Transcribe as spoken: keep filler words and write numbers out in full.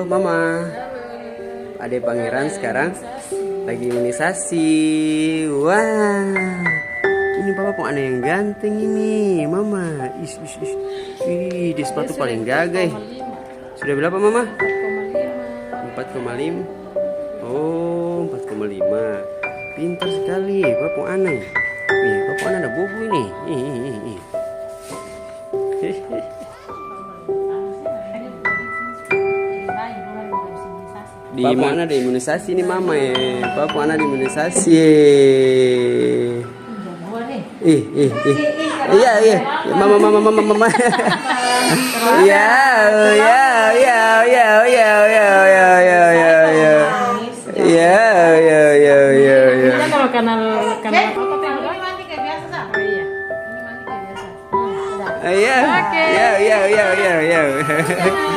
Mama. Ade Pangeran skarang lagi imunisasi. Wah, ini papa pung ana yang ganteng ini, Mama. Is, is, is. Ih, dia sepatu paling gaga, eh. Sudah berapa, Mama? Empat koma lima. Oh, empat koma lima. Pintar sekali, papa pung ana. Ih, papa pung ana ada bobo ini. Ih, ih, ih, ih. Di mana ada imunisasi nih, Mama, eh? Papa ana ada imunisasi, eh. Ih, ih, ih. Iya, iya. Mama, mama, mama, mama. Iya, iya, iya. Iya, iya, iya, iya, iya, iya. Iya, iya, iya, iya, iya. Kita kalau kanal, kanal apa tuh yang udah? Iya. Oke. Iya, iya, iya, iya, iya, iya.